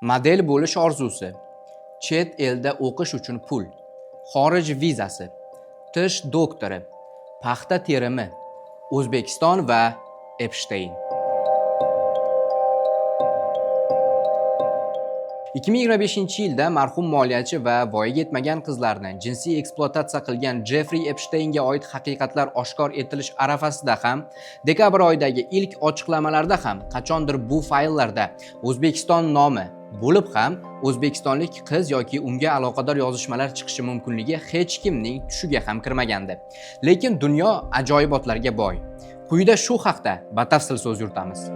Model bo'lish orzusi, chet elda o'qish uchun pul, xorij vizasi, tish doktori, paxta terimi, O'zbekiston va Epshteyn. 2025-yilda marhum moliyachi va voyaga yetmagan qizlarni jinsiy ekspluatatsiya qilgan Jeffri Epshteynga oid haqiqatlar oshkor etilish arafasida ham, dekabr oyidagi ilk ochiqlamalarda ham qachondir bu fayllarda O'zbekiston nomi bo'lib ham o'zbekistonlik qiz yoki unga aloqador yozishmalar chiqishi mumkinligi hech kimning tushiga ham kirmagandi. Lekin dunyo ajoyibotlarga boy. Quyida shu haqda batafsil so'z yuritamiz.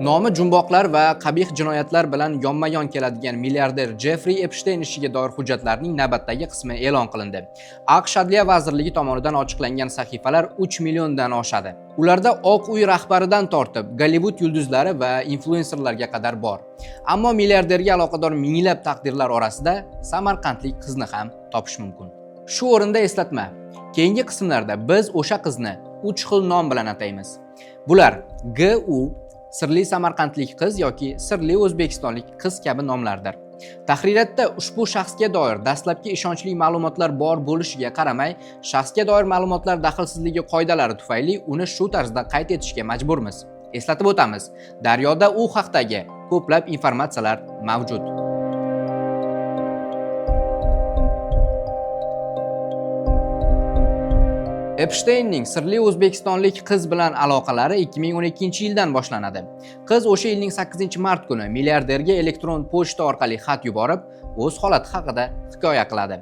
Nomi jumboqlar va qabih jinoyatlar bilan yonma-yon keladigan milliarder Jeffri Epshteyn ishiga doir hujjatlarning navbatdagi qismi e'lon qilindi. AQSh Adliya vazirligi tomonidan ochiqlangan sahifalar 3 milliondan oshadi. Ularda Oq uy rahbaridan tortib Gollivud yulduzlari va influenserlarga qadar bor. Ammo milliarderga aloqador minglab taqdirlar orasida samarqandlik qizni ham topish mumkin. Shu o'rinda eslatma. Keyingi qismlarda biz o'sha qizni 3 xil nom bilan ataymiz. Bular GU, sirli samarqandlik qiz yoki sirli o'zbekistonlik qiz kabi nomlardir. Tahririyatda ushbu shaxsga doir dastlabki ishonchli ma'lumotlar bor bo'lishiga qaramay, shaxsga doir ma'lumotlar daxlsizligi qoidalari tufayli uni shu tarzda qayd etishga majburmiz. Eslatib o'tamiz, daryoda u haqdagi ko'plab informatsiyalar mavjud. Epshteynning sirli o'zbekistonlik qiz bilan aloqalari 2012-yildan boshlanadi. Qiz o'sha yilning 8-mart kuni milliarderga elektron pochta orqali xat yuborib, o'z holati haqida hikoya qiladi.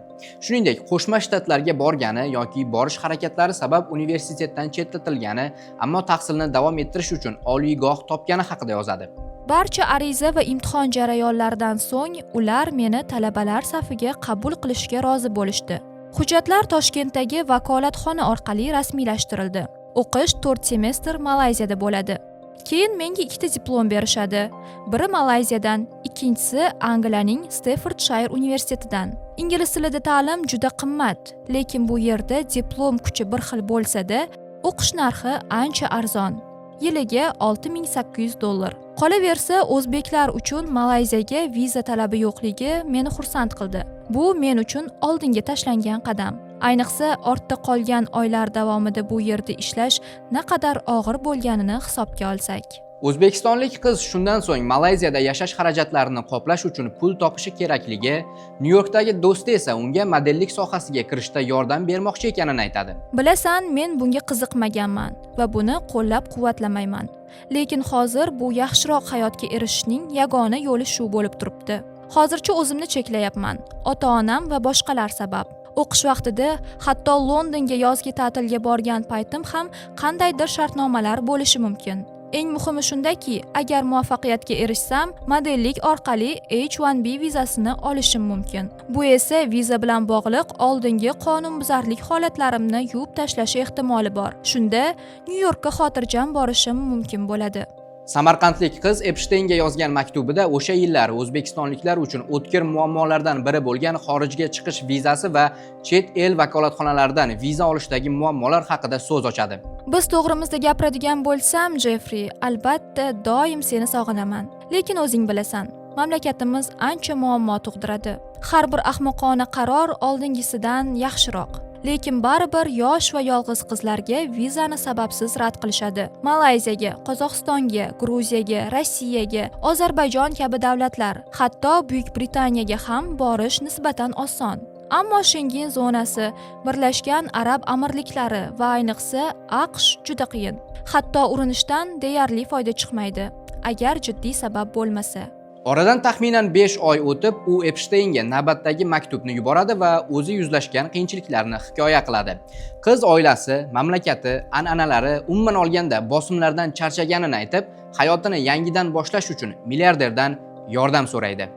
Shuningdek, Qo'shma Shtatlarga borgani yoki borish harakatlari sabab universitetdan chetlatilgani, ammo tahsilni davom ettirish uchun oliygoh topgani haqida yozadi. Barcha ariza va imtihon jarayonlaridan so'ng ular meni talabalar safiga qabul qilishga rozi bo'lishdi. Hujjatlar Toshkentdagi vakolatxona orqali rasmiylashtirildi. O'qish 4 semestr Malayziyada bo'ladi. Keyin menga 2 ta diplom berishadi. Biri Malayziyadan, ikkinchisi Angliyaning Staffordshire universitetidan. Ingliz tilida ta'lim juda qimmat, lekin bu yerda diplom kuchi bir xil bo'lsa-da, o'qish narxi ancha arzon. Yiliga $6800. Qolaversa, o'zbeklar uchun Malayziyaga viza talabi yo'qligi meni xursand qildi. Bu men uchun oldinga tashlangan qadam. Ayniqsa, ortda qolgan oylar davomida bu yerda ishlash naqadar og'ir bo'lganini hisobga olsak. O'zbekistonlik qiz shundan so'ng Malayziyada yashash xarajatlarini qoplash uchun pul topishi kerakligi, Nyu-Yorkdagi do'sti esa unga modellik sohasiga kirishda yordam bermoqchi ekanini aytadi. Bilasan, men bunga qiziqmaganman va buni qo'llab-quvvatlamayman. Lekin hozir bu yaxshiroq hayotga erishishning yagona yo'li shu bo'lib turibdi. Hozircha o'zimni cheklayapman, ota-onam va boshqalar sabab. O'qish vaqtida hatto Londonga yozgi ta'tilga borgan paytim ham qandaydir shartnomalar bo'lishi mumkin. Eng muhimi shundaki, agar muvaffaqiyatga erishsam, modellik orqali H1B vizasini olishim mumkin. Bu esa viza bilan bog'liq oldingi qonunbuzarlik holatlarimni yuvib tashlashi ehtimoli bor. Shunda Nyu-Yorkka xotirjam borishim mumkin bo'ladi. Samarqandlik qiz Epshteynga yozgan maktubida o'sha yillar o'zbekistonliklar uchun o'tkir muammolardan biri bo'lgan xorijga chiqish vizasi va chet el vakolatxonalaridan viza olishdagi muammolar haqida so'z ochadi. Biz to'g'rimizda gapiradigan bo'lsam, Jeffri, albatta doim seni sog'inaman. Lekin o'zing bilasan, mamlakatimiz ancha muammo tug'diradi. Har bir ahmoqona qaror oldingisidan yaxshiroq. Lekin baribir yosh va yolg'iz qizlarga vizani sababsiz rad qilishadi. Malayziyaga, Qozog'istonga, Gruziyaga, Rossiyaga, Ozarbayjon kabi davlatlar, hatto Buyuk Britaniyaga ham borish nisbatan oson. Ammo Shengen zonasi, Birlashgan Arab Amirliklari va ayniqsa AQSh juda qiyin. Hatto urinishdan deyarli foyda chiqmaydi, agar jiddiy sabab bo'lmasa. Oradan taxminan 5 oy o'tib, u Epshteynga navbatdagi maktubni yuboradi va o'zi yuzlashgan qiyinchiliklarni hikoya qiladi. Qiz oilasi, mamlakati, an'analari, umuman olganda bosimlardan charchaganini aytib, hayotini yangidan boshlash uchun milliarderdan yordam so'raydi.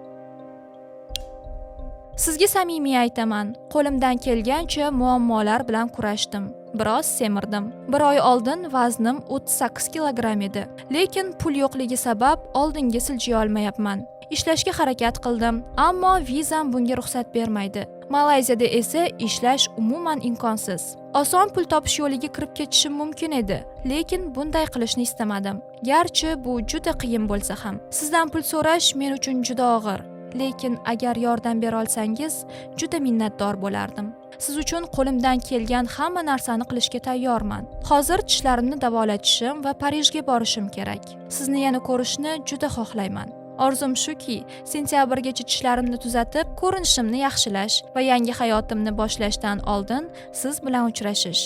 Sizga samimiy aytaman, qo'limdan kelgancha muammolar bilan kurashdim. Biroz semirdim. Bir oy oldin vaznim 38 kilogramm edi. Lekin pul yo'qligi sabab oldinga siljiy olmayapman. Ishlashga harakat qildim, ammo vizam bunga ruxsat bermaydi. Malayziyada esa ishlash umuman imkonsiz. Oson pul topish yo'liga kirib ketishim mumkin edi, lekin bunday qilishni istamadim. Garchi bu juda qiyin bo'lsa ham. Sizdan pul so'rash men uchun juda og'ir, lekin agar yordam bera olsangiz, juda minnatdor bo'lardim. Siz uchun qo'limdan kelgan hamma narsani qilishga tayyorman. Hozir tishlarimni davolatishim va Parijga borishim kerak. Sizni yana ko'rishni juda xohlayman. Orzum shuki, sentyabrgacha tishlarimni tuzatib, ko'rinishimni yaxshilash va yangi hayotimni boshlashdan oldin siz bilan uchrashish.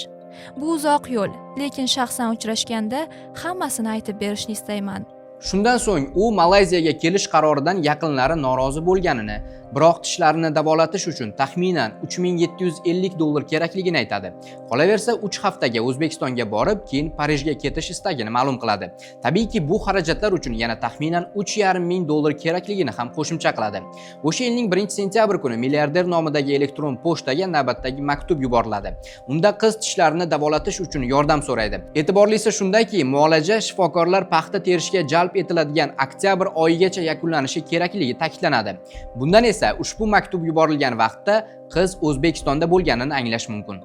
Bu uzoq yo'l, lekin shaxsan uchrashganda hammasini aytib berishni istayman. Shundan so'ng u Malayziyaga kelish qaroridan yaqinlari norozi bo'lganini, biroq tishlarini davolatish uchun taxminan 3750 dollar kerakligini aytadi. Qolaversa, 3 haftaga O'zbekistonga borib, keyin Parijga ketish istagini ma'lum qiladi. Tabiiyki, bu xarajatlar uchun yana taxminan 3,5 ming dollar kerakligini ham qo'shimcha qiladi. O'sha yilning 1-sentyabr kuni milliarder nomidagi elektron pochtaga navbatdagi maktub yuboriladi. Unda qiz tishlarini davolatish uchun yordam so'raydi. E'tiborlisi shundaki, muolaja shifokorlar paxta terishga jalb etiladigan oktyabr oyigacha yakunlanishi kerakligi ta'kidlanadi. Bundan esa ushbu maktub yuborilgan vaqtda qiz O'zbekistonda bo'lganini anglash mumkin.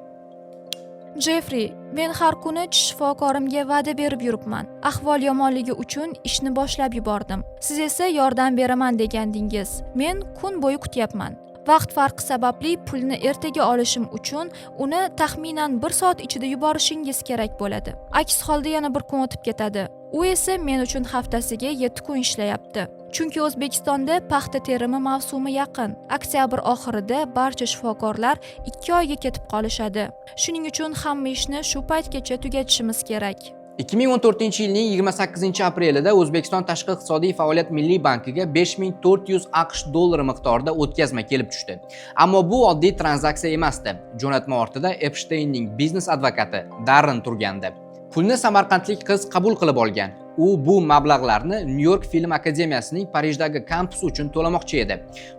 Jeffrey, men har kuni tish shifokorimga va'da berib yuribman. Ahvol yomonligi uchun ishni boshlab yubordim. Siz esa yordam beraman degandingiz. Men kun bo'yi kutyapman. Vaqt farqi sababli pulni ertaga olishim uchun uni taxminan bir soat ichida yuborishingiz kerak bo'ladi. Aks holda yana bir kun o'tib ketadi. U esa men uchun haftasiga 7 kun ishlayapti. Chunki O'zbekistonda paxta terimi mavsumi yaqin. Oktyabr oxirida barcha shifokorlar 2 oyga ketib qolishadi. Shuning uchun hamma ishni shu paytgacha tugatishimiz kerak. 2014 yilning 28 aprelida O'zbekiston Tashqi iqtisodiy faoliyat milliy bankiga 5400 AQSh dollari miqdorida o'tkazma kelib tushdi. Ammo bu oddiy tranzaksiya emasdi. Jo'natma ortida Epshteynning biznes advokati Darren turgandi. Pulni samarqandlik qiz qabul qilib olgan. U bu mablag'larni Nyu York film akademiyasining Parijdagi kampusi uchun to'lamoqchi edi.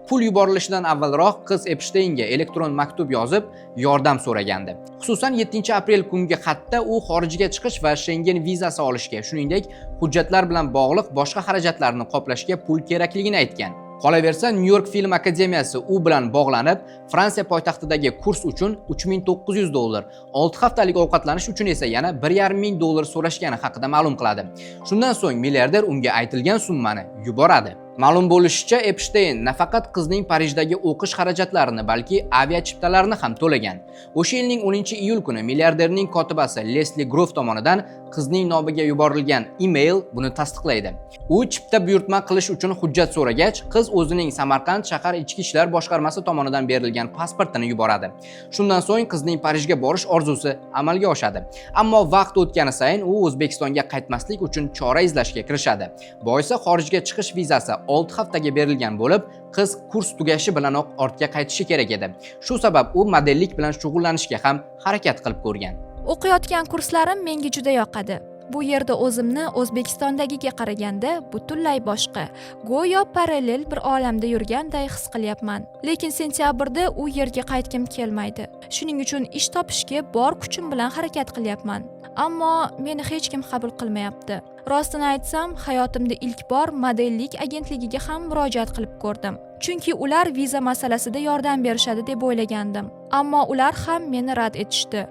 Pul yuborilishidan avvalroq qiz Epshteynga elektron maktub yozib, yordam so'ragandi. Xususan, 7 aprel kungi xatda u xorijga chiqish va Shengen vizasi olishga, shuningdek, hujjatlar bilan bog'liq boshqa xarajatlarni qoplashga pul kerakligini aytgan. Qolaversa, Nyu York film akademiyasi u bilan bog'lanib, Fransiya poytaxtidagi kurs uchun 3900 dollar, 6 haftalik ovqatlanish uchun esa yana 1,5 ming dollar so'rashgani haqida ma'lum qiladi. Shundan so'ng milliarder unga aytilgan summani yuboradi. Ma'lum bo'lishicha, Epshteyn nafaqat qizning Parijdagi o'qish xarajatlarini, balki aviachiptalarni ham to'lagan. O'sha yilning 10 iyul kuni milliarderning kotibasi Lesli Grove tomonidan qizning nomiga yuborilgan e-mail buni tasdiqlaydi. U chipta buyurtma qilish uchun hujjat so'ragach, qiz o'zining Samarqand shahar ichki ishlar boshqarmasi tomonidan berilgan pasportini yuboradi. Shundan so'ng qizning Parijga borish orzusi amalga oshadi. Ammo vaqt o'tgani sayin u O'zbekistonga qaytmaslik uchun chora izlashga kirishadi. Boisi, xorijga chiqish vizasi 6 haftaga berilgan bo'lib, qiz kurs tugashi bilanoq ortga qaytishi kerak edi. Shu sabab u modellik bilan shug'ullanishga ham harakat qilib ko'rgan. O'qiyotgan kurslarim menga juda yoqadi. Bu yerda o'zimni O'zbekistondagiga qaraganda butunlay boshqa, go'yo parallel bir olamda yurganday his qilyapman. Lekin sentyabrda u yerga qaytgim kelmaydi. Shuning uchun ish topishga bor kuchim bilan harakat qilyapman. Ammo meni hech kim qabul qilmayapti. Rostini aytsam, hayotimda ilk bor modellik agentligiga ham murojaat qilib ko'rdim. Chunki ular viza masalasida yordam berishadi deb o'ylagandim. Ammo ular ham meni rad etishdi.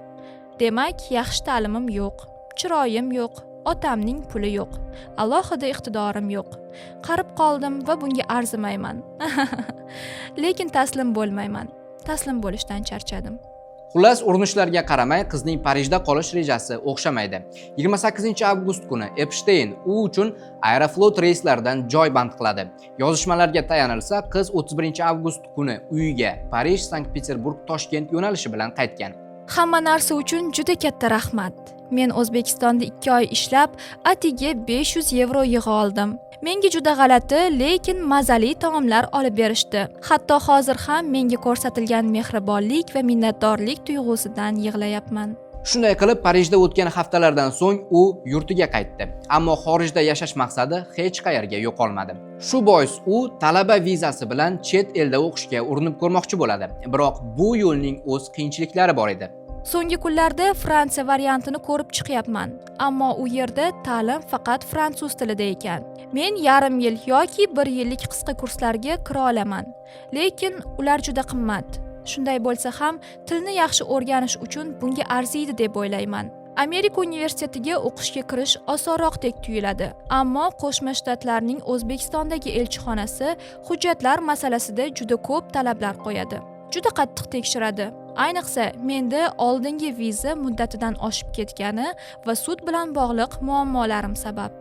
Demak, yaxshi ta'limim yo'q, chiroyim yo'q, otamning puli yo'q, alohida iqtidorim yo'q. Qarib qoldim va bunga arzimayman. Lekin taslim bo'lmayman. Taslim bo'lishdan charchadim. Xullas, urinishlarga qaramay, qizning Parijda qolish rejasi o'xshamaydi. 28 avgust kuni Epshteyn u uchun Aeroflot reyslaridan joy band qiladi. Yozishmalarga tayanilsa, qiz 31 avgust kuni uyiga Parij, Sankt-Peterburg, Toshkent yo'nalishi bilan qaytgan. Hamma narsa uchun juda katta rahmat. Men O'zbekistonda 2 oy ishlab, atigi 500 yevro yig'a oldim. Menga juda g'alati, lekin mazali taomlar olib berishdi. Hatto hozir ham menga ko'rsatilgan mehribonlik va minnatdorlik tuyg'usidan yig'layapman. Shunday qilib, Parijda o'tgan haftalardan so'ng u yurtiga qaytdi. Ammo xorijda yashash maqsadi hech qayerga yo'qolmadi. Shu bois u talaba vizasi bilan chet elda o'qishga urinib ko'rmoqchi bo'ladi. Biroq bu yo'lning o'z qiyinchiliklari bor edi. So'nggi kunlarda Fransiya variantini ko'rib chiqyapman, ammo u yerda ta'lim faqat fransuz tilida ekan. Men yarim yil yoki bir yillik qisqa kurslarga kira olaman, lekin ular juda qimmat. Shunday bo'lsa ham, tilni yaxshi o'rganish uchun bunga arziydi deb o'ylayman. Amerika universitetiga o'qishga kirish osonroqdek tuyuladi, ammo Qo'shma Shtatlarning O'zbekistondagi elchixonasi hujjatlar masalasida juda ko'p talablar qo'yadi, juda qattiq tekshiradi. Ayniqsa, menda oldingi viza muddatidan oshib ketgani va sud bilan bog'liq muammolarim sabab.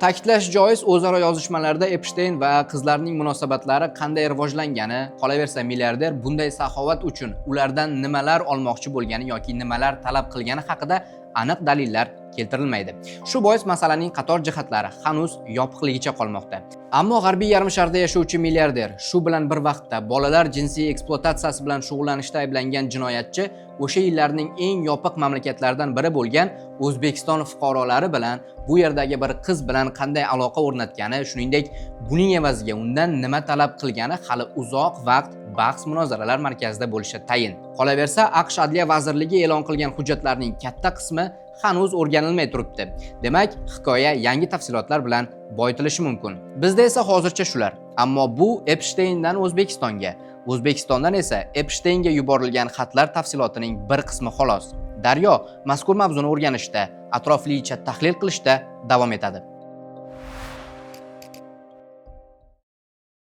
Ta'kidlash joiz, o'zaro yozishmalarda Epshteyn va qizlarning munosabatlari qanday rivojlangani, qolaversa, milliarder bunday saxovat uchun ulardan nimalar olmoqchi bo'lgani yoki nimalar talab qilgani haqida aniq dalillar keltirilmaydi. Shu bois masalaning qator jihatlari hanuz yopiqligicha qolmoqda. Ammo g'arbiy yarimsharda yashovchi milliarder, shu bilan bir vaqtda bolalar jinsiy ekspluatatsiyasi bilan shug'ullanishda ayblangan jinoyatchi o'sha yillarning eng yopiq mamlakatlaridan biri bo'lgan O'zbekiston fuqarolari bilan, bu yerdagi bir qiz bilan qanday aloqa o'rnatgani, shuningdek, buning evaziga undan nima talab qilgani hali uzoq vaqt bahs munozaralar markazida bo'lishi tayin. Qolaversa, AQSh Adliya vazirligi e'lon qilgan hujjatlarning katta qismi hanuz o'rganilmay turibdi. Demak, hikoya yangi tafsilotlar bilan boyitilishi mumkin. Bizda esa hozircha shular. Ammo bu Epshteyndan O'zbekistonga, O'zbekistondan esa Epshteynga yuborilgan xatlar tafsilotining bir qismi xolos. Daryo mazkur mavzuni o'rganishda, atroflicha tahlil qilishda davom etadi.